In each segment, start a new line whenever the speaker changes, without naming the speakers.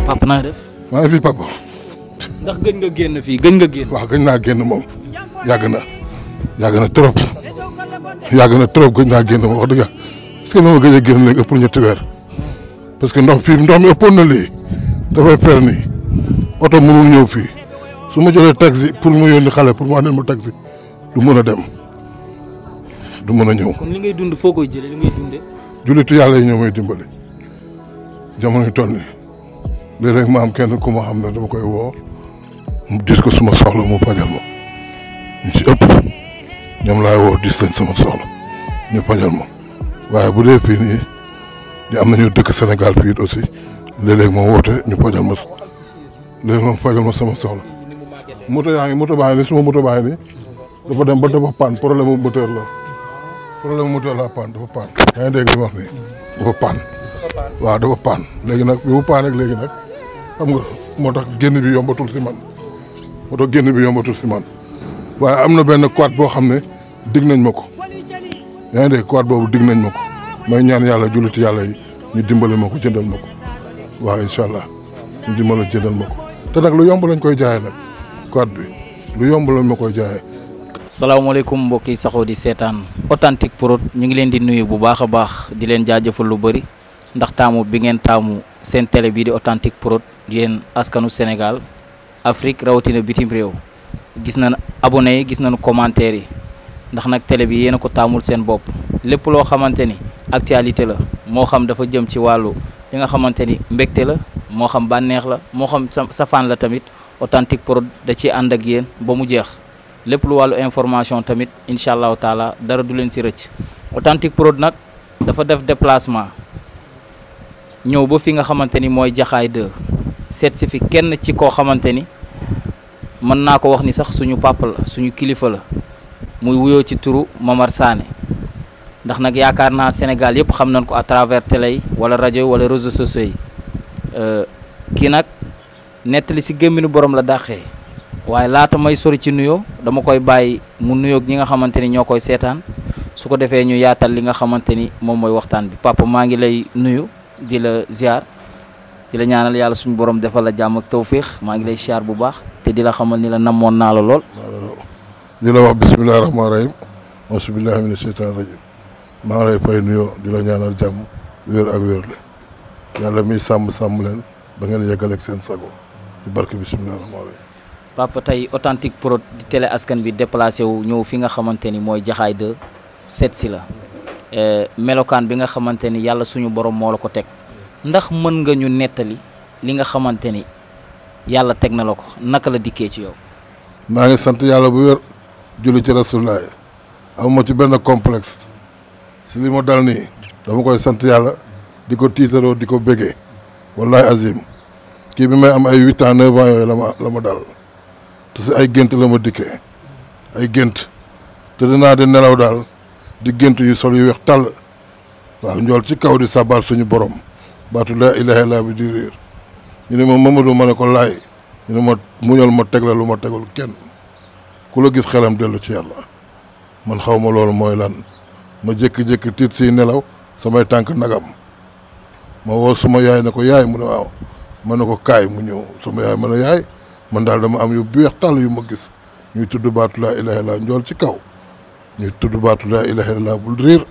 papa na def.
maa ngi fi papa.
ndax gëj nga génn fii gëj nga génn.
waaw gëj naa génn moom yàgg na trop gëj naa génn moom wax dëgg yàlla est-ce que ma gëj a génn léegi ëpp na ñetti weer parce que ndox mi ëppoon na lii dafay per nii oto mënul ñëw fii su ma jëlee taxi pour mu yónni xale pour mu andil ma taxi du mën a dem du mën a ñëw.
kon li ngay dund foo koy jëlee li ngay dundee.
jullitu yàlla yi ñoo may dimbali jamono yu toll nii léeg-léeg ma am kenn ku ma xam ne dama koy woo mu dis ko suma soxla mu fajal ma ñu ci ëpp ñoom laay woo dis leen sama soxla ñu fajal ma waaye bu dee fii nii di am nañu dëkk Sénégal fii aussi léeg-léeg ma woote ñu fajal ma léegi moom fajal ma sama soxla moto baa ngi nii suma moto baa ngi nii dafa dem ba dafa paan problème mu moteur la paan dafa paan yaa ngi dégg li ma wax nii dafa paan waaw dafa paan léegi nag bi mu paan ak léegi nag xam nga moo tax génn bi yombatul si man waaye am na benn quad boo xam ne dig nañ ma ko yaa ngi dégg quad boobu dig nañ ma ko may ñaan yàlla julliti yàlla yi ñu dimbali ma ko jëndal ma ko waaw incha allah ñu dimbali jëndal ma ko te nag lu yomb lañ koy jaayee nag quad bi lu yomb lañ ma koy jaayee.
salaamaaleykum mbokk yi saxoo di seetaan Authentique Prod ñu ngi leen di nuyu bu baax a baax di leen jaajëfal lu bëri ndax taamu bi ngeen taamu seen télé bii di Authentique Prod yéen askanu Sénégal Afrique rawatina bitim réew gis nañ abonné yi gis nañu commentaire yi ndax nag télé bi yéen a ko taamul seen bopp lépp loo xamante ni actualité la moo xam dafa jëm ci wàllu li nga xamante ni mbégte la moo xam bànneex la moo xam safaan la tamit Authentique Prod da ci ànd ak yéen ba mu jeex lépp lu wàllu information tamit incha allahu taala dara du leen si rëcc Authentique Prod nag dafa def déplacement ñëw ba fi nga xamante ni mooy Jaxaay 2 seet si fi kenn ci koo xamante ni mën naa ko wax ni sax suñu papa la suñu kilifa la muy wuyoo ci turu Momar Sané ndax nag yaakaar naa Sénégal yëpp xam nañ ko à travers télé yi wala rajo yi wala réseaux sociaux yi kii nag nettali si gémminu borom la dàqee waaye laata may sori ci nuyoo dama koy bàyyi mu nuyoog ñi nga xamante ni ñoo koy seetaan su ko defee ñu yaatal li nga xamante ni moom mooy waxtaan bi papa maa ngi lay nuyu di la ziar di la ñaanal yàlla suñu borom defal la jàmm ak tawféex maa ngi lay ziar bu baax te di la xamal ni la namoon naa la lool.
di la wax bisimilah rahmaani rahim auzu billahi mina sheytaani rajim maa ngi lay fay nuyoo di la ñaanal jàmm wér ak wérle yàlla miy sàmm leen ba ngeen yeggaleeg seen sago ci barke bisimilah rahmaani rahim.
papa tey Authentique Prod di télé askan bi déplacé wu ñëw fi nga xamante ni mooy Jaxaay 2 seet si la melokaan bi nga xamante ni yàlla suñu borom moo la ko teg ndax mën nga ñu nettali li nga xamante ni yàlla teg na la ko naka la dikkee ci yow.
maa ngi sant yàlla bu wér julli ci rasulullah amuma ci benn complexe si li ma dal nii dama koy sant yàlla di ko tiitaroo di ko bégee wallahi azim kii bi may am ay 8 ans 9 ans yooyu la ma dal te si ay gént la ma dikkee ay gént te dinaa di nelaw daal di gént yu sol yu weex tàll waaw njool ci kaw di sabaal suñu borom baatu laa ilaaha illallaa bi di réer ñu ne ma Mamadou ma ne ko laay ñu ne ma muñal ma teg la lu ma tegul kenn ku la gis xelam dellu ci yàlla man xaw ma loolu mooy lan ma jékki-jékki tiit si nelaw samay tànk nagam ma woo suma yaay ne ko yaay mu ne waaw ma ne ko kaay mu ñëw suma yaay ma ne yaay man daal dama am yu beex tàll yu ma gis ñuy tudd baatu laa ilaaha illallaa njool ci kaw ñuy tudd baatu laa ilaaha illallaa bul riir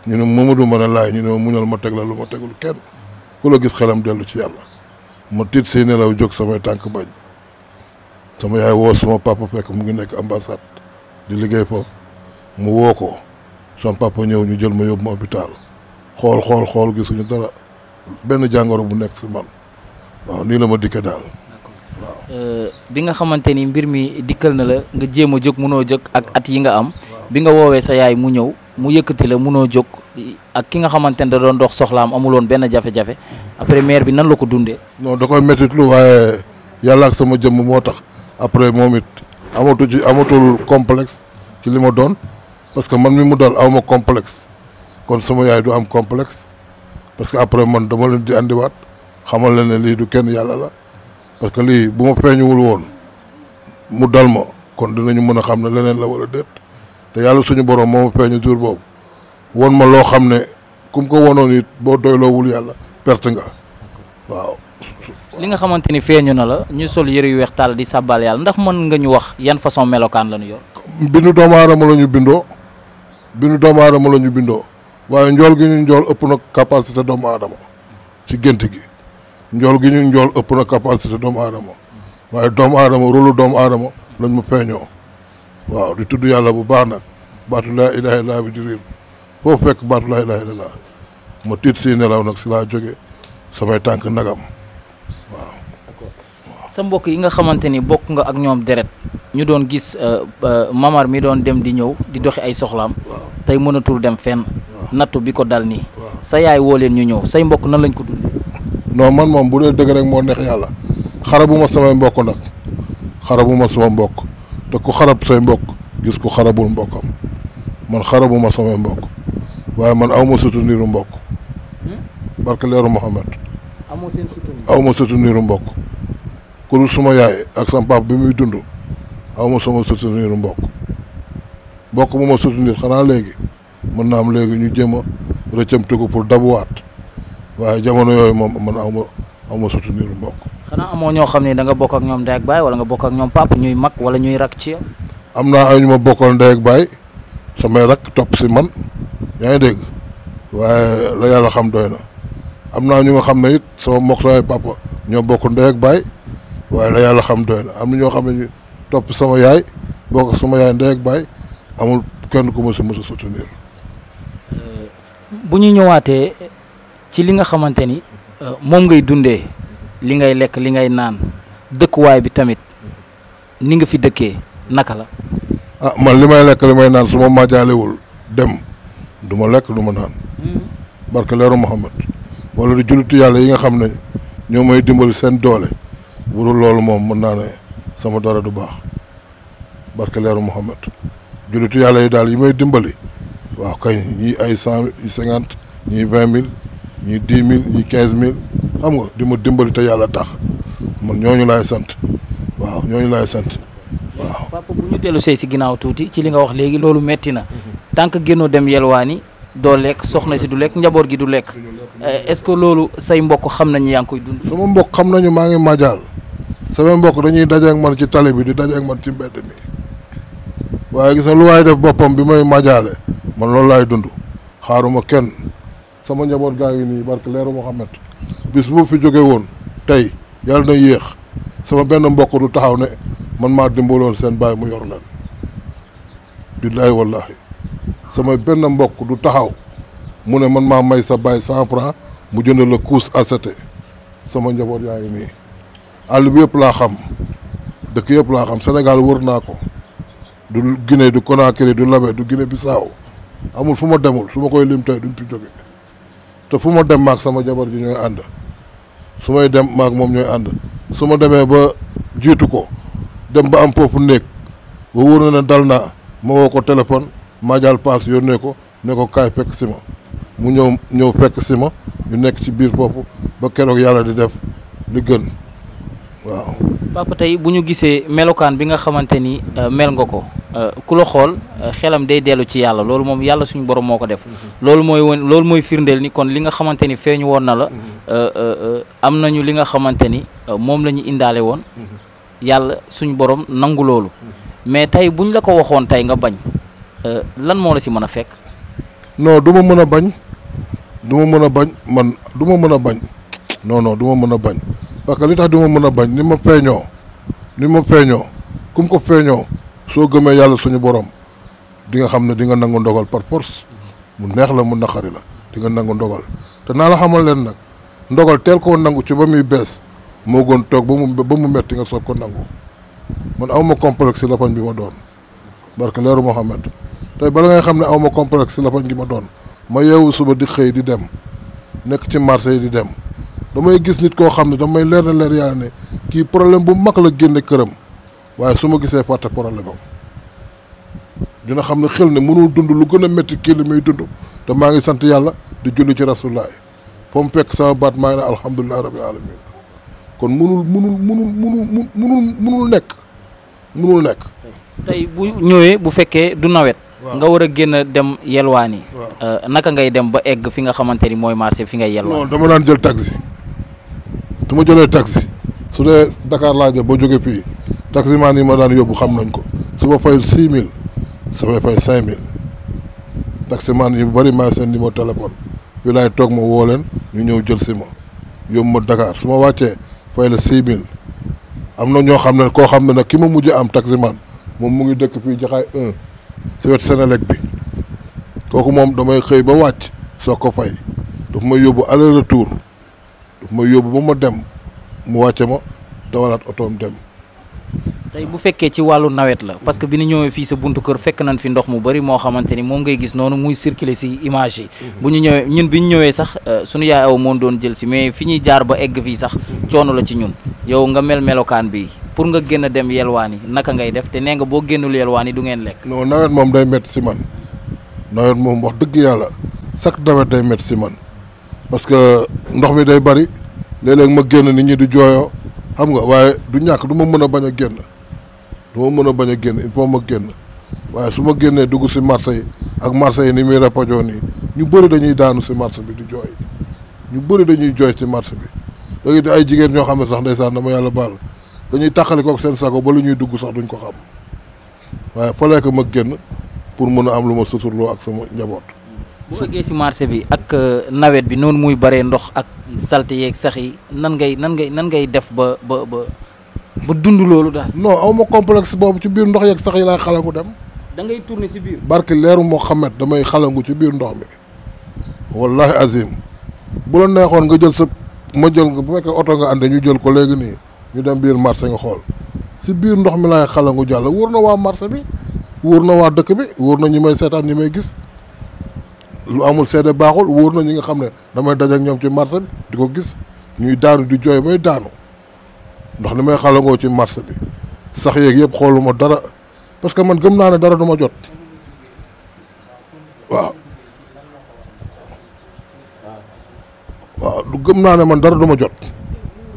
ñu ne Mamadou ma ne laay ñu ne ma muñal ma teg la lu ma tegul kenn ku la gis xelam dellu ci yàlla ma tiit si nelaw jóg samay tànk bañ sama yaay woo sama papa fekk mu ngi nekk ambassade di liggéey foofu mu woo ko sama papa ñëw ñu jël ma yóbbu ma hôpital xool gisuñu dara benn jàngoro bu nekk si man waaw nii la ma dikke daal.
bi nga xamante ni mbir mi dikkal na la nga jéem a jóg munoo jóg ak at yi nga am bi nga woowee sa yaay mu ñëw mu yëkkati la munoo jóg ak ki nga xamante ne da doon dox soxlaam amuloon benn jafe-jafe après mère bi nan la ko dundee.
non da koy métti lu waaye yàlla ak sama jëmm moo tax après moom it amatul complexe ci li ma doon parce que man mi mu dal awma complexe kon sama yaay du am complexe parce que après man dama leen di andiwaat xamal leen ne lii du kenn yàlla la parce que lii bu ma feeñuwul woon mu dal ma kon dinañu mën a xam ne leneen la wala déet te yàlla suñu borom moo ma feeñu jour boobu won ma loo xam ne kum ko wonoon it boo doyloowul yàlla perte nga waaw.
li nga xamante ni feeñu na la ñu sol yëre yu weex tàll di sàbbal yàlla ndax mën nga ñu wax yan façon melokaan la ñu yor.
bindu doomu aadama la ñu bindoo waaye njool gi ñu njool ëpp na capacité doomu aadama ci gént gi njool gi ñu njool ëpp na capacité doomu aadama waaye doomu aadama rôlu doomu aadama lañ mu feeñoo waaw di tudd yàlla bu baax nag baatu laa ilaaha illallaah bi di riir foofu fekk baatu laa ilaaha illallaah ma tiit si nelaw nag si laa jóge samay tànk nagam waaw.
sa mbokk yi nga xamante ni bokk nga ak ñoom deret ñu doon gis Mamar mi doon dem di ñëw di doxi ay soxlaam tey mënatul dem fenn nattu bi ko dal nii sa yaay woo leen ñu ñëw say mbokk nan lañ ko dund.
non man moom bu dee dëgg rek moo neex yàlla xarabu ma samay mbokk nag xarabu ma sama mbokk te ku xarab say mbokk gis ku xarabul mbokkam man xarabu ma samay mbokk waaye man aw ma soutenir mbokk barke leeru Muhammad
amoo seen soutenir
aw ma soutenir mbokk ku dul suma yaay ak sama papa bi muy dund aw ma sama soutenir mbokk bu ma soutenir xanaa léegi mën naa am léegi ñu jéem a rëccamte ko pour dabuwaat waaye jamono yooyu moom man aw ma soutenir mbokk.
xanaa amoo ñoo xam ne da nga bokk ak ñoom ndey ak baay wala nga bokk ak ñoom papa ñuy mag wala ñuy rak ci yow.
am naa ay ñu ma bokkal ndey ak baay samay rak topp si man yaa ngi dégg waaye la yàlla xam doy na am naa ñu nga xam ne it sama mbokk samay papa ñoo bokk ndey ak baay waaye la yàlla xam doy na am na ñoo xam ne ñu topp sama yaay bokk sama yaay ndey ak baay amul kenn ku ma si mos a soutenir.
bu ñu ñëwaatee ci li nga xamante ni moom ngay dundee li ngay lekk li ngay naan dëkkuwaay bi tamit ni nga fi dëkkee naka la.
ah man li may lekk li may naan su ma majaalewul dem du ma lekk du ma naan barke leeru Muhammad wala di jullitu yàlla yi nga xam ne ñoo may dimbali seen doole bu dul loolu moom mën naa ne sama dara du baax barke leeru Muhammad jullitu yàlla yi daal yi may dimbali waaw kañ ñii ay 150 ñii 20 000 ñii 10 000 ñii 15 000 xam nga di ma dimbali te yàlla tax man ñooñu laay sant waaw ñooñu laay sant waaw.
papa bu ñu dellu see si ginnaaw tuuti ci li nga wax léegi loolu metti na tant que génnoo dem yelwaani doo lekk soxna si du lekk njaboot gi du lekk est-ce que loolu say mbokk xam nañu yaa ngi koy dund.
sama mbokk xam nañu maa ngi majaal sama mbokk dañuy daje ak man ci tali bi di daje ak man ci mbedd mi waaye gis nga lu waay def boppam bi may majaale man loolu laay dund xaaruma kenn sama njaboot gaa ngi nii barke leeru Muhammad bis bu fi jóge woon tey yàlla na yéex sama benn mbokk du taxaw ne man maa dimbaloon seen baay mu yor leen billaahi wallaahi sama benn mbokk du taxaw mu ne man maa may sa baay 100 francs mu jënd la couche acheté sama njaboot yaa ngi nii àll bi yëpp laa xam dëkk yëpp laa xam Sénégal wër naa ko du Guinée du Conakry du Labé du Guinée Bissau amul fu ma demul su ma koy lim tey duñ fi jóge te fu ma dem maag sama jabar ji ñooy ànd su may dem maag moom ñooy ànd su ma demee ba jiitu ko dem ba am foofu néeg ba wóor na ne dal naa ma woo ko téléphone maajaal paas yónnee ko ne ko kaay fekk si ma mu ñëw fekk si ma ñu nekk ci biir foofu ba keroog yàlla di def li gën waaw.
papa tey bu ñu gisee melokaan bi nga xamante ni mel nga ko ku la xool xelam day dellu ci yàlla loolu moom yàlla suñu borom moo ko def loolu mooy firndeel ni kon li nga xamante ni feeñu woon na la am nañu li nga xamante ni moom la ñu indaale woon yàlla suñu borom nangu loolu mais tey buñ la ko waxoon tey nga bañ lan moo la si mën a fekk.
non du ma mën a bañ du ma mën a bañ man du ma mën a bañ non du ma mën a bañ parce que li tax du ma mën a bañ ni ma feeñoo kum ko feeñoo soo gëmee yàlla suñu borom di nga xam ne di nga nangu ndogal par force mu neex la mu naqari la di nga nangu ndogal te naa la xamal leen nag ndogal teel koo nangu ci ba muy bees moo gën toog ba mu metti nga soog ko nangu man awma complexe si lafañ bi ma doon barke leeru Muhammad tey bala ngay xam ne awma complexe si lafañ gi ma doon ma yeewu suba di xëy di dem nekk ci marché yi di dem damay gis nit koo xam ne damay leer na leer yàlla ne kii problème bu mag la génne këram waaye su ma gisee fàtte problème am dina xam ne xel ne mënul dund lu gën a métti kii li muy dund te maa ngi sant yàlla di julli ci rasulullah foo mu fekk sama baat maa ngi ne alhamdulilah rabbil alamin kon munul nekk. tey bu ñëwee bu fekkee du nawet
nga war a génn dem yelwaani naka ngay dem ba egg fi nga xamante ni mooy marché fi ngay yelwaan.
non dama daan jël taxi su ma jëlee taxi su dee Dakar laa jëm boo jógee fii taximaan yi ma daan yóbbu xam nañ ko su ma fayul 6000 samay fay 5000 taximaan yi bu bëri maa seen numéro téléphone fii laay toog ma woo leen ñu ñëw jël si ma yóbbu ma Dakar su ma wàccee fay la 6000 am na ñoo xam ne koo xam ne nag ki ma mujj am taximaan moom mu ngi dëkk fii Jaxaay 1 si wet Sénélec bi kooku moom damay xëy ba wàcc soo ko fay daf may yóbbu aller retour daf may yóbbu ba ma dem mu wàcce ma dawalaat otoom dem.
tey bu fekkee ci wàllu nawet la parce que bi ñu ñëwee fii sa buntu kër fekk nañ fi ndox mu bëri moo xamante ni moom ngay gis noonu muy circuler si image yi bu ñu ñëwee ñun bi ñu ñëwee sax suñu yaay aw moon doon jël si mais fi ñuy jaar ba egg fii sax coono la ci ñun yow nga melokaan bi pour nga génn dem yelwaan yi naka ngay def te nee nga boo génnul yelwaan yi du ngeen lekk.
non nawet moom day métti si man nawet moom wax dëgg yàlla chaque nawet day métti si man parce que ndox mi day bëri léeg-léeg ma génn nit ñi di jooyoo xam nga waaye du ñàkk du ma mën a bañ a génn. du ma mën a bañ a génn il faut ma génn waaye su ma génnee dugg si marché yi ak marché yi ni muy rapajoo nii ñu bëri dañuy daanu si marché bi di jooy ñu bëri dañuy jooy si marché bi léegi di ay jigéen ñoo xam ne sax ndeysaan dama yàlla baal dañuy tàqali kook seen sago ba lu ñuy dugg sax duñ ko xam waaye fallait que ma génn pour mën a am lu ma suturloo ak sama njaboot.
bu eggee si marché bi ak nawet bi noonu muy baree ndox ak salte yeeg sax yi nan ngay def ba dund loolu daal.
non aw ma complexe boobu ci biir ndox yeeg sax yi laay xalangu dem.
da ngay tourner si biir.
barke leeru Muhammad damay xalangu ci biir ndox mi wallahi azim bu la neexoon nga jël sa ma jël nga bu fekkee oto nga ànde ñu jël ko léegi nii ñu dem biir marché nga xool si biir ndox mi laay xalangu jàll wóor na waa marché bi wóor na waa dëkk bi wóor na ñi may seetaan ñi may gis lu amul seede baaxul wóor na ñi nga xam ne damay daj ak ñoom ci marché bi di ko gis ñuy daanu di jooy bay daanu. ndax li may xalangoo ci marché bi sax yeeg yëpp xooluma dara parce que man gëm naa ne dara du ma jot waaw du gëm naa ne man dara du ma jot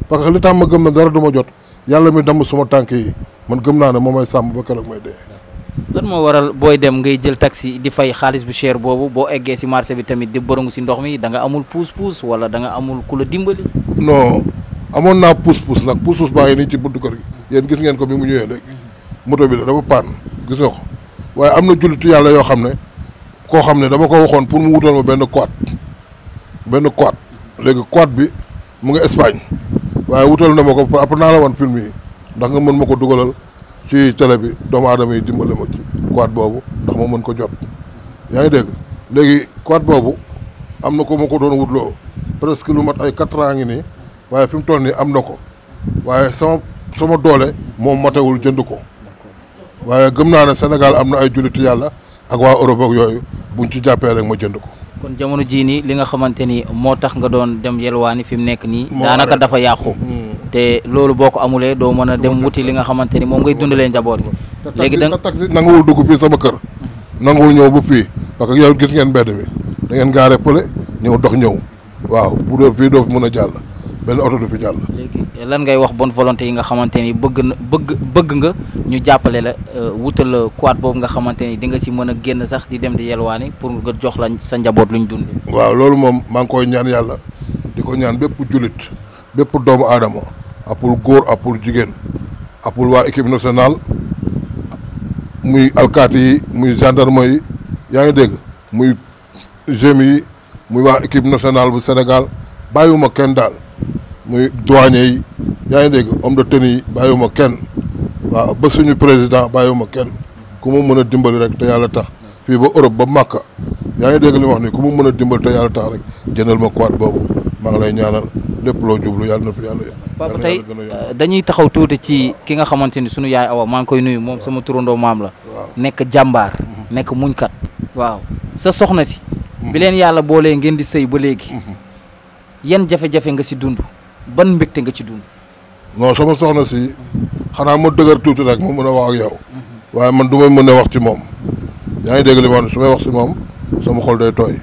parce que li tax ma gëm ne dara du ma jot yàlla mi damm suma tànk yi man gëm naa ne moo may sàmm ba keroog may dee.
lan moo waral booy dem ngay jël taxi di fay xaalis bu cher boobu boo eggee si marché bi tamit di bërëngu si ndox mi da nga amul puus-puus wala da nga amul ku la dimbali.
non. amoon naa pousse-pousse nag pousse-pousse baa ngi nii ci buntu kër gi yéen gis ngeen ko bi mu ñëwee léegi moto bi la dafa paan gis nga ko waaye am na jullitu yàlla yoo xam ne koo xam ne dama ko waxoon pour mu wutal ma benn quad léegi quad bi mu ngi Espagne waaye wutal na ma ko après naa la wan film yi ndax nga mën ma ko dugalal ci télé bi doomu aadama yi dimbale ma ci quad boobu ndax ma mën ko jot yaa ngi dégg léegi quad boobu am na ko ma ko doon wutloo presque lu mat ay 4 ans ngi nii waaye fi mu toll nii am na ko waaye sama doole moom matewul jënd ko waaye gëm naa ne Sénégal am na ay jullitu yàlla ak waa Europe ak yooyu buñ ci jàppee rek ma jënd ko.
kon jamono jii nii li nga xamante ni moo tax nga doon dem yelwaani fi mu nekk nii. daanaka dafa yàqu. te loolu boo ko amulee doo mën a dem wuti li nga xamante ni moom ngay dundalee njaboot gi. léegi da nga
taxi nanguwul dugg fii sama kër. nanguwul ñëw ba fii parce que yow gis ngeen mbedd mi da ngeen gaare fële ñëw dox ñëw waaw bu doon fii doo fi mën a jàll. benn oto du fi jàll.
léegi lan ngay wax bonne volonté yi nga xamante ni bëgg nga ñu jàppale la wutal la quad boobu nga xamante ni di nga si mën a génn sax di dem di yelwaani pour nga jox la sa njaboot luñ dund.
waaw loolu moom maa ngi koy ñaan yàlla di ko ñaan bépp jullit bépp doomu aadama apul góor apul jigéen apul waa équipe nationale muy alkaati yi muy gendarme yi yaa ngi dégg muy GMI yi muy waa équipe nationale bu Sénégal bàyyiwuma kenn daal. muy douanier yi yaa ngi dégg homme de tenue yi bàyyiwuma kenn waaw ba suñu président bàyyiwuma kenn ku mu mën a dimbali rek te yàlla tax fii ba Europe ba Màkka yaa ngi dégg li ma wax nii ku mu mën a dimbali te yàlla tax rek jëndal ma quad boobu maa ngi lay ñaanal lépp loo jublu yàlla na fi yàlla.
papa tey dañuy taxaw tuuti ci ki nga xamante ni sunu yaay Awa maa ngi koy nuyu moom sama turandoo maam la. nekk jàmbaar. nekk muñkat. waaw sa soxna si. bi leen yàlla boolee ngeen di sëy ba léegi. yan jafe-jafe nga si dund. ban mbégte nga ci dund.
non sama soxna si xanaa ma dëgër tuuti rek ma mën a wax ak yow. waaye man du may mën a wax ci moom. yaa ngi dégg li ma wax su may wax si moom sama xol day tooy.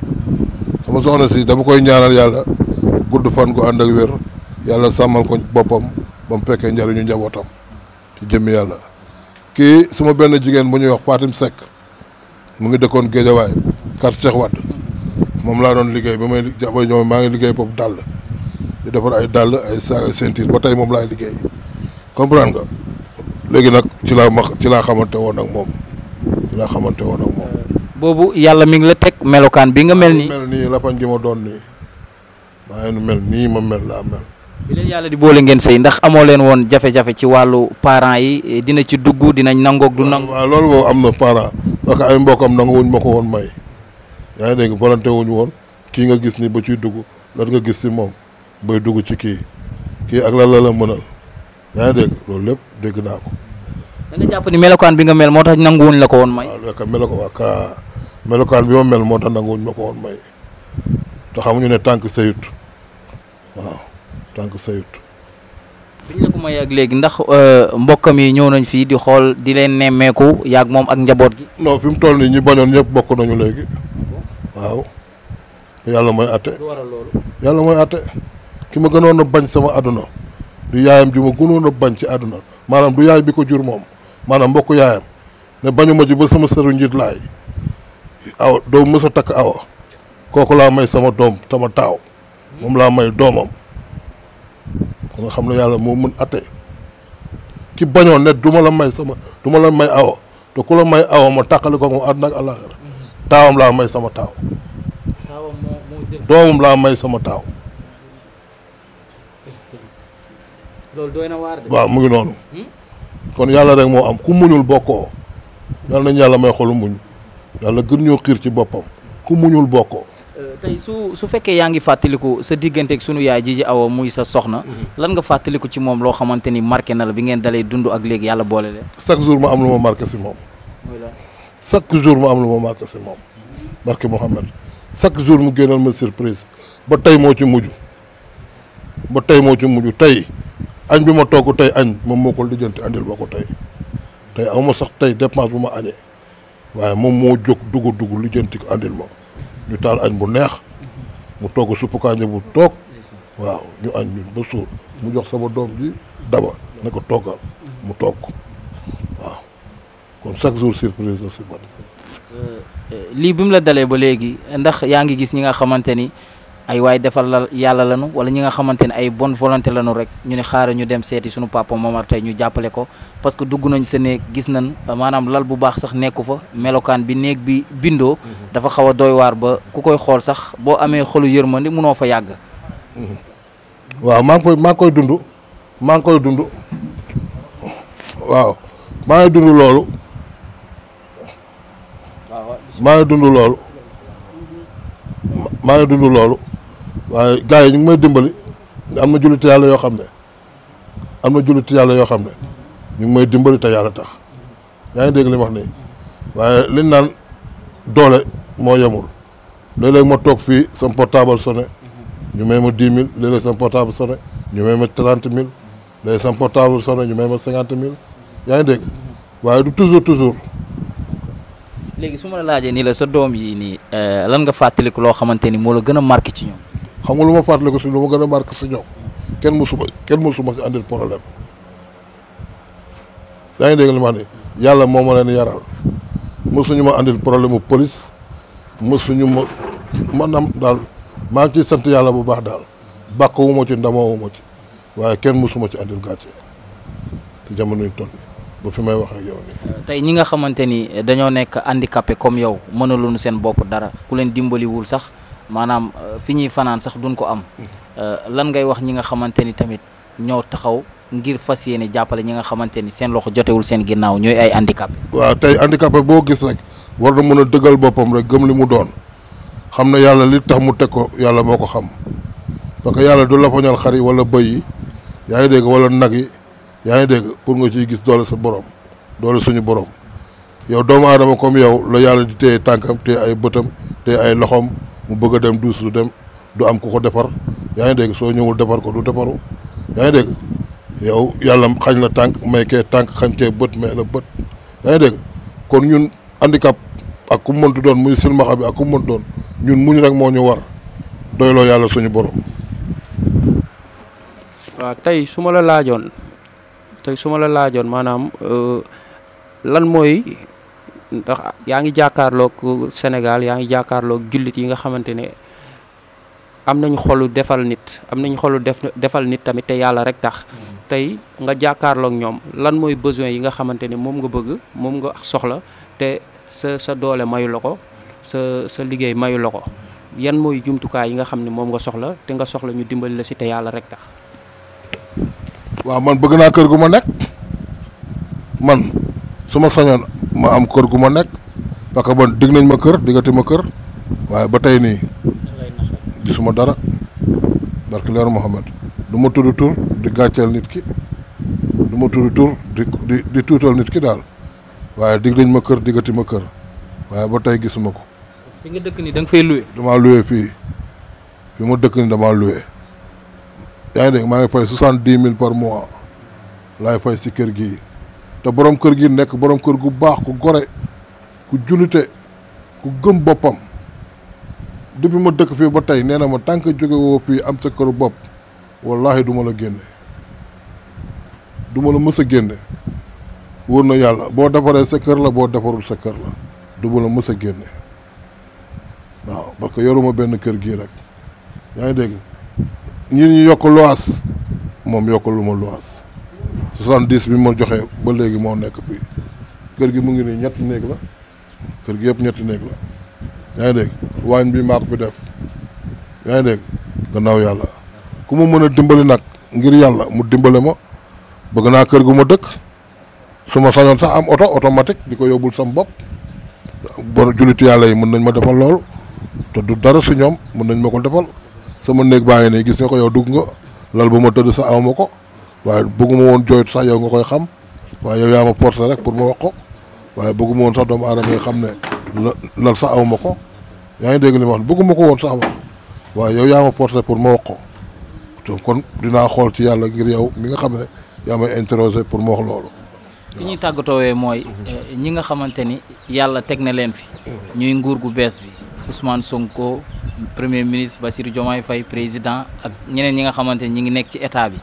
sama soxna si dama koy ñaanal yàlla gudd fan gu ànd ak wér yàlla sàmmal ko boppam ba mu fekkee njariñu njabootam ci jëmmi yàlla. kii suma benn jigéen bu ñuy wax Fatim Seck mu ngi dëkkoon Géejawaay kar Cheikh Wade moom laa doon liggéey ba may jàppale ñoom maa ngi liggéey boobu dàll di defar ay dàll ay saag ay ceinture ba tey moom laay liggéey comprendre nga léegi nag ci laa xamante woon ak moom
boobu yàlla mi ngi la teg melokaan bi nga mel nii
lafañ gi ma doon nii maa ngi mel nii ma mel laa mel.
bi leen yàlla di boole ngeen sëy ndax amoo leen woon jafe-jafe ci wàllu parents yi dina ci dugg dinañ nangoog du nangu.
waaw loolu moom am na parent parce que ay mbokkam nanguwuñ ma ko woon may yaa ngi dégg volonté wuñu woon kii nga gis ni ba ciy dugg lan nga gis si moom bay dugg ci kii ak lan la mënal yaa ngi dégg loolu lépp dégg naa ko.
da nga jàpp ni melokaan bi nga mel moo tax nanguwuñ la ko woon may.
waaw melokaan bi ma mel moo tax nanguwuñ ma ko woon may te xamuñu ne tànk sayut waaw tànk sayut.
biñ la ko may ak léegi ndax mbokkam yi ñëw nañ fii di xool di leen nemmeeku yaag moom ak njaboot gi.
non fi mu toll nii ñi bañoon ñëpp bokk nañu léegi waaw yàlla mooy atte.
lu waral loolu.
yàlla mooy atte ki ma gënoon a bañ sama àdduna du yaayam ji ma gënoon a bañ ci àdduna maanaam du yaay bi ko jur moom maanaam mbokk yaayam ne bañu ma ji ba sama sëru njiit laay aw doo mës a takk awa kooku laa may sama doom sama taaw moom laa may doomam kon nga xam ne yàlla moo mën atte ki bañoon ne du ma la may awa te ku la may awa ma tàqali ko moom àdduna ak àllaaxira taawam laa may sama taaw doomam laa may sama taaw
loolu doy na waar de.
waaw mu ngi noonu kon yàlla rek moo am ku muñul bokkoo yàlla nañu yàlla may xolu muñ yàlla gën ñoo xiir ci boppam ku muñul bokkoo.
tey su fekkee yaa ngi fàttaliku sa diggante ak sunu yaay Djidji Awa muy sa soxna lan nga fàttaliku ci moom loo xamante ni marqué na la bi ngeen dalee dund ak léegi yàlla boole leen.
chaque jour ma am lu ma marqué si moom. chaque jour ma am lu ma marqué si moom. barke Mouhamed chaque jour mu génnal ma surprise ba tey moo ci mujj tey añ bi ma togg tey añ moom moo ko lijjanti andil ma ko tey awma sax tey dépense bu ma añee waaye moom moo jóg dugg lijjanti ko andil ma ñu taal añ bu neex mu togg suppu kànja bu toog waaw ñu añ ñun ba suur mu jox sama doom ji daba ne ko toggal mu togg waaw kon chaque jour surprise la si man.
lii bi mu la dalee ba léegi ndax yaa ngi gis ñi nga xamante ni ay waay defal la yàlla lanu wala ñi nga xamante ne ay bonne volonté lanu rek ñu ne xaaral ñu dem seeti suñu papa Momar tey ñu jàppale ko parce que dugg nañ sa néeg gis nañ maanaam lal bu baax sax nekku fa melokaan bi néeg bi bindoo dafa xaw a doy waar ba ku koy xool sax boo amee xolu yërmande munoo fa yàgg.
waaw maa ngi koy dund waaw maa ngi dund loolu waaye gars yi ñu ngi may dimbali am na julliti yàlla yoo xam ne ñu ngi may dimbali te yàlla tax yaa ngi dégg li ma wax nii waaye liñ naan doole moo yemul léeg-léeg ma toog fii sama portable sonné ñu may ma 10 000 léeg-léeg sama portable sonné ñu may ma 30 000 léeg-léeg sama portable sonné ñu may ma 50 000 yaa ngi dégg waaye du toujours.
léegi su ma la laajee nii la sa doom yi nii lan nga fàttaliku loo xamante ni moo la gën a marqué ci ñoom.
xam nga lu ma fàttaliku si lu ma gën a marqué si ñoom kenn mësuma si andil problème yaa ngi dégg li ma wax ni yàlla moo ma leen yaral mësuñu ma andil problème mu police mësuñu ma maanaam daal maa ngi ciy sant yàlla bu baax daal bàkk wu ma ci ndamoo wu ma ci waaye kenn mësuma ci andil gàcce te jamono ñu toll ba fi may wax ak yow nii.
tey ñi nga xamante ni dañoo nekk handicapé comme yow mënaluñu seen bopp dara ku leen dimbaliwul sax maanaam fi ñuy fanaan sax duñ ko am lan ngay wax ñi nga xamante ni tamit ñoo taxaw ngir fas yéene jàppale ñi nga xamante ni seen loxo jotewul seen ginnaaw ñooy ay handicapé.
waaw tey handicapé boo gis rek war na mën a dëggal boppam rek gëm li mu doon xam ne yàlla li tax mu teg ko yàlla moo ko xam parce que yàlla du lafañal xar yi wala bëy yi yaa ngi dégg wala nag yi. yaa ngi dégg pour nga ciy gis doole sa borom doole suñu borom yow doomu aadama comme yow la yàlla di téye tànkam téye ay bëtam téye ay loxoom mu bëgg a dem duus du dem du am ku ko defar yaa ngi dégg soo ñëwul defar ko du defaru yaa ngi dégg yow yàlla xañ la tànk may kee tànk xañ kee bët may la bët yaa ngi dégg kon ñun handicap ak ku mëntu doon muy silmaxa bi ak ku mëntu doon ñun muñ rek moo ñu war doyloo yàlla suñu borom.
waaw tey su ma la laajoon maanaam lan mooy ndax yaa ngi jàkkaarloog Sénégal yaa ngi jàkkaarloog jullit yi nga xamante ne am nañu xolu defal nit defal nit tamit te yàlla rek tax tey nga jàkkaarloog ñoom lan mooy besoin yi nga xamante ne moom nga bëgg moom nga soxla te sa doole mayu la ko sa liggéey mayu la ko yan mooy jumtukaay yi nga xam ne moom nga soxla te nga soxla ñu dimbali la si te yàlla rek tax.
waaw man bëgg naa kër gu ma nekk man su ma sañoon ma am kër gu ma nekk parce que man dig nañ ma kër diggati ma kër waaye ba tey nii gisuma dara barke leer Muhammad du ma tudd tur di gàcceel nit ki du ma tudd tur di tuutal nit ki daal waaye dig nañ ma kër diggati ma kër waaye ba tey gisuma ko.
fi nga dëkk nii da nga fay loué.
damaa loué fi ma dëkk nii damaa loué yaa ngi dégg maa ngi fay 70 000 par mois laay fay si kër gii te borom kër gi nekk borom kër gu baax ku gore ku jullite ku gëm boppam depuis ma dëkk fii ba tey nee na ma tant que jóge woo fii am sa këru bopp wallahi du ma la génne du ma la mës a génne wóor na yàlla boo defaree sa kër la boo defarul sa kër la du ma la mës a génne waaw parce que yoruma benn kër gii rek yaa ngi dégg ñi ñu yokk luwaas moom yokk lu ma luwaas 70 bi ma joxe ba léegi moo nekk fii kër gi mu ngi nii ñetti néeg la kër gi yëpp ñetti néeg la yaa ngi dégg waañ bi maa ko fi def yaa ngi dégg gannaaw yàlla ku ma mën a dimbali nag ngir yàlla mu dimbale ma bëgg naa kër gu ma dëkk su ma sañoon sax am oto automatique di ko yóbbul sam bopp bor jullitu yàlla yi mën nañ ma defal loolu te du dara si ñoom mën nañ ma ko defal sama néeg baa ngi nii gis nga ko yow dugg nga lal bu ma tëdd sax aw ma ko waaye bëgguma woon jooytu sax yow nga koy xam waaye yow yaa ma forcé rek pour ma wax ko waaye bëgguma woon sax doomu aadama yi xam ne lal sax aw ma ko yaa ngi dégg li ma wax bëgguma ko woon sax wax waaye yow yaa ma forcé pour ma wax ko kon dinaa xool ci yàlla ngir yow mi nga xam ne yaa may interroger pour ma wax loolu.
fi ñuy tàggatoowee mooy ñi nga xamante ni yàlla teg na leen fi ñuy nguur gu bees bi Ousmane Sonko premier ministre Bassirou Diomaye Faye président ak ñeneen ñi nga xamante ni ñi ngi nekk ci état bi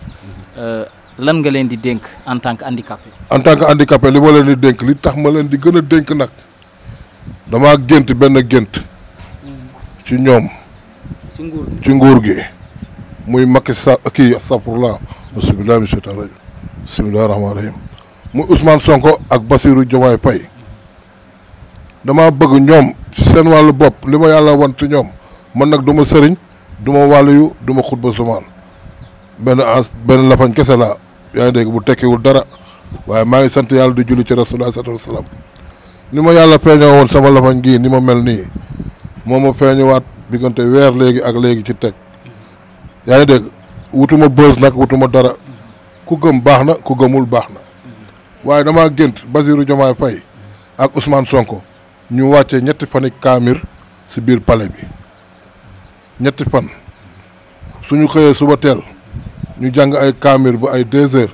lan nga leen di dénk en tant que handicapé.
en tant que handicapé li ma leen di dénk li tax ma leen di gën a dénk nag damaa gént benn gént ci ñoom ci nguur gi muy Macky Sall kii astafurlah bismillahi mina shaytaani rajim bismillahi rahmaani rahim muy Ousmane Sonko ak Bassirou Diomaye Faye dama bëgg ñoom ci seen wàllu bopp li ma yàlla wan ci ñoom man nag du ma sëriñ du ma wàllu du ma xutba sumaan benn lafañ kese laa yaa ngi dégg bu tekkiwul dara waaye maa ngi sant yàlla di julli ci rasulullah sallallahu alayhi wasallam ni ma yàlla feeñoo woon sama lafañ gii ni ma mel nii moo ma feeñuwaat diggante weer léegi ak léegi ci teg yaa ngi dégg wutuma bës nag wutuma dara ku gëm baax na ku gëmul baax na waaye damaa gént Bassirou Diomaye Faye ak Ousmane Sonko ñu wàcce ñetti fani kaamir si biir palais bi ñetti fan suñu xëyee suba teel ñu jàng ay kaamir ba ay 2 heures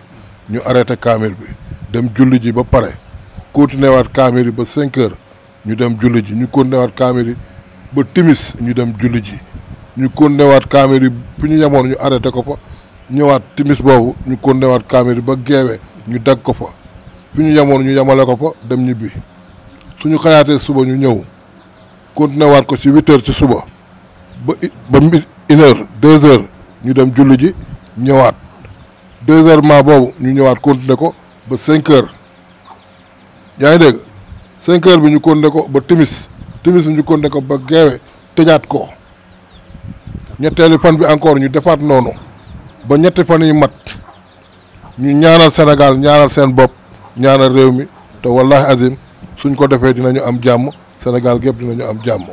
ñu arrêté kaamir bi dem julli ji ba pare continué waat kaamir yi ba 5 heures ñu dem julli ji ñu continué waat kaamir yi ba timis ñu dem julli ji ñu continué waat kaamir yi fi ñu yemoon ñu arrêté ko fa ñëwaat timis boobu ñu continué waat kaamir yi ba geewe ñu dagg ko fa fi ñu yemoon ñu yemale ko fa dem ñibbi suñu xayaatee suba ñu ñëw continué waat ko ci 8 heures ci suba ba 1 heure 2 heures ñu dem julli ji ñëwaat 2 heures maa boobu ñu ñëwaat continué ko ba 5 heures yaa ngi dégg 5 heures bi ñu continué ko ba timis bi ñu continué ko ba geewe tëjaat ko ñetteeli fan bi encore ñu defaat noonu ba ñetti fan yi mat ñu ñaanal Sénégal ñaanal seen bopp ñaanal réew mi te wallahi azim suñ ko defee dinañu am jàmm Sénégal gépp dinañu am jàmm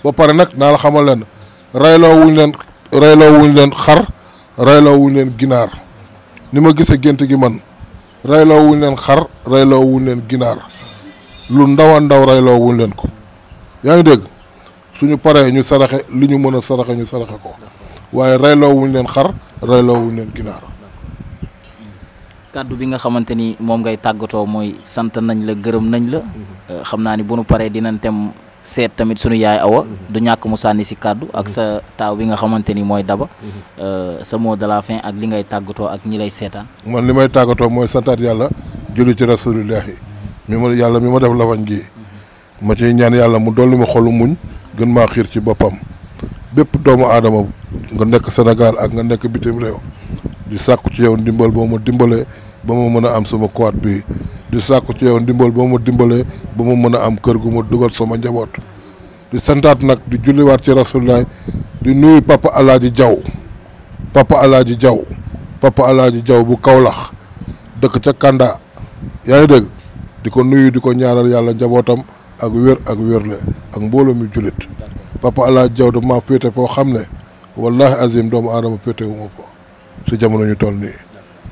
ba pare nag naa la xamal leen reyloo wuñ leen xar reyloo wuñ leen ginaar ni ma gisee gént gi man reyloo wuñ leen xar reyloo wuñ leen ginaar lu ndaw a ndaw reyloo wuñ leen ko yaa ngi dégg suñu paree ñu saraxe li ñu mën a saraxe ñu saraxe ko waaye reyloo wuñ leen xar reyloo wuñ leen ginaar.
kàddu bi nga xamante ni moom ngay tàggatoo mooy sant nañ la gërëm nañ la xam naa ni bu nu paree dinañ tem seet tamit sunu yaay Awa du ñàkk mu sànni si kàddu ak sa taaw bi nga xamante ni mooy Daba sa mot de la fin ak li ngay tàggatoo ak ñi lay seetaan.
man li may tàggatoo mooy santaat yàlla julli ci rasulillahi mi ma def lafañ gi ma ciy ñaan yàlla mu dolli ma xolu muñ gën maa xiir ci boppam bépp doomu aadama nga nekk Sénégal ak nga nekk bitim réew di sàkku ci yow ndimbal boo ma dimbalee ba ma mën a am sama quad bi di sàkku ci yow ndimbal boo ma dimbalee ba ma mën a am kër gu ma dugal sama njaboot di santaat nag di julliwaat ci Rasulullah di nuyu papa Alaaji Jaw papa Alaaji Jaw bu Kawlax dëkk ca Kanda yaa ngi dégg di ko nuyu di ko ñaanal yàlla njabootam ak wér ak wérle ak mbooloo mi jullit papa Alaaji Jaw da maa féete foo xam ne wallahi azim doomu aadama féete wu ma ko si jamono ñu toll nii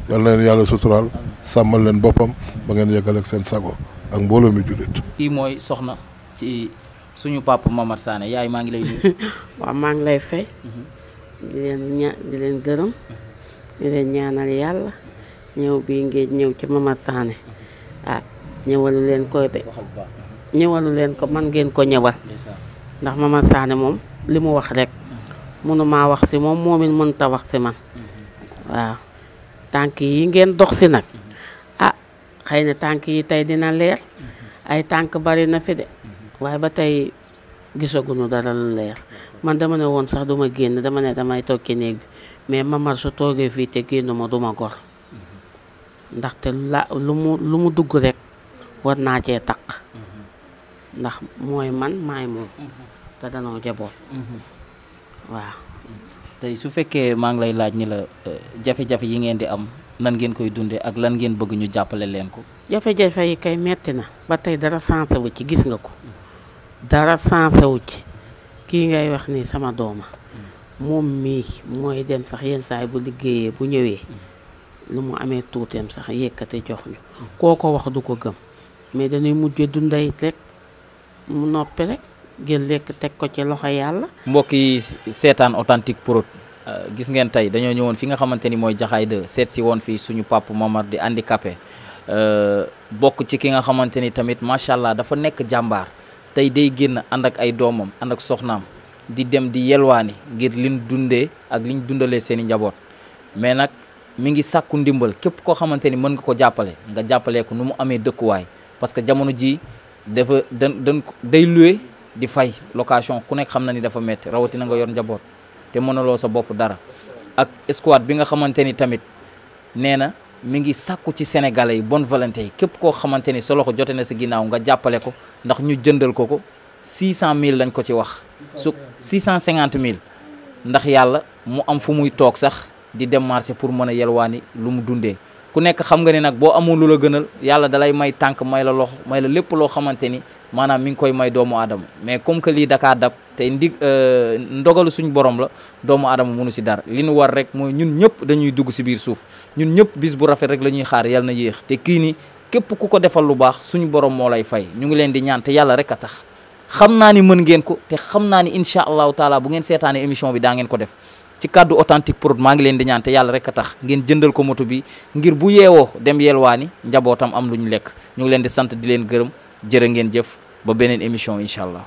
yal na leen yàlla suturaal sàmmal leen boppam ba ngeen yeggale ak seen sago ak mbooloo mi jullit.
kii mooy soxna ci suñu papa Momar Sané yaay maa ngi lay nuyu.
waaw maa ngi lay fay. di leen gërëm di leen ñaanal yàlla ñëw bii ngeen ñëw ci Momar Sané ñëwalu leen ko de ñëwalu leen ko man ngeen ko ñëwal ndax Momar Sané moom li mu wax rek mënumaa wax si moom it mënta wax si man waaw tànk yi ngeen dox si nag xëy na tànk yi tey dina leer ay tànk bari na fi de waaye ba tey gisaguñu dara lu leer man dama ne woon sax duma génn dama ne damay toog ci néeg bi mais Momar su toogee fii te génn ma duma gor ndaxte lu mu dugg rek war naa cee taq ndax mooy man maay moom te danoo jaboot waaw.
tey su fekkee maa ngi lay laaj ni la jafe-jafe yi ngeen di am nan ngeen koy dundee ak lan ngeen bëgg ñu jàppale leen ko.
jafe-jafe yi kay metti na ba tey dara sensé wu ci gis nga ko dara sensé wu ci kii ngay wax ni sama dooma moom mii mooy dem sax yenn saay bu liggéeyee bu ñëwee lu mu amee tuuteem sax yëkkate jox ñu koo ko wax du ko gëm mais dañuy mujj dunday rek mu noppi rek jël lekk teg ko ci loxo yàlla.
mbokk yi seetaan Authentique Prod gis ngeen tey dañoo ñëwoon fi nga xamante ni mooy Jaxaay 2 seet si woon fii suñu papa Momar di handicapé bokk ci ki nga xamante ni tamit macha allah dafa nekk jàmbaar tey day génn ànd ak ay doomam ànd ak soxnaam di dem di yelwaani ngir liñ dundee ak liñ dundalee seen i njaboot mais nag mi ngi sàkku ndimbal képp koo xamante ni mën nga ko jàppale nga jàppalee ko nu mu amee dëkkuwaay parce que jamono ji dafa day loué di fay location ku nekk xam na ni dafa metti rawatina nga yor njaboot te mënaloo sa bopp dara ak squad bi nga xamante ni tamit nee na mi ngi sàkku ci sénégalais yi bonne volonté yi képp koo xamante ni sa loxo jote na sa ginnaaw nga jàppale ko ndax ñu jëndal ko 600 000 lañ ko ci wax su 650 000 ndax yàlla mu am fu muy toog sax di dem marché pour mën a yelwaani lu mu dundee ku nekk xam nga ni nag boo amul lu la gënal yàlla dalay may tànk may la loxo may la lépp loo xamante ni maanaam mi ngi koy may doomu aadama mais comme que lii dakaa dab te ndogalu suñ borom la doomu aadama mënu si dara li nu war rek mooy ñun ñëpp dañuy dugg si biir suuf ñun ñëpp bis bu rafet rek la ñuy xaar yàlla na yéex te kii ni képp ku ko defal lu baax suñu borom moo lay fay ñu ngi leen di ñaan te yàlla rek a tax xam naa ni mën ngeen ko te xam naa ni incha allahu taala bu ngeen seetaanee émission bi daa ngeen ko def ci kàddu Authentique Prod maa ngi leen di ñaan te yàlla rek a tax ngeen jëndal ko moto bi ngir bu yeewoo dem yelwaani njabootam am lu ñu lekk ñu ngi leen di sant di leen gërëm jërë ngeen jëf ba beneen émission incha allah.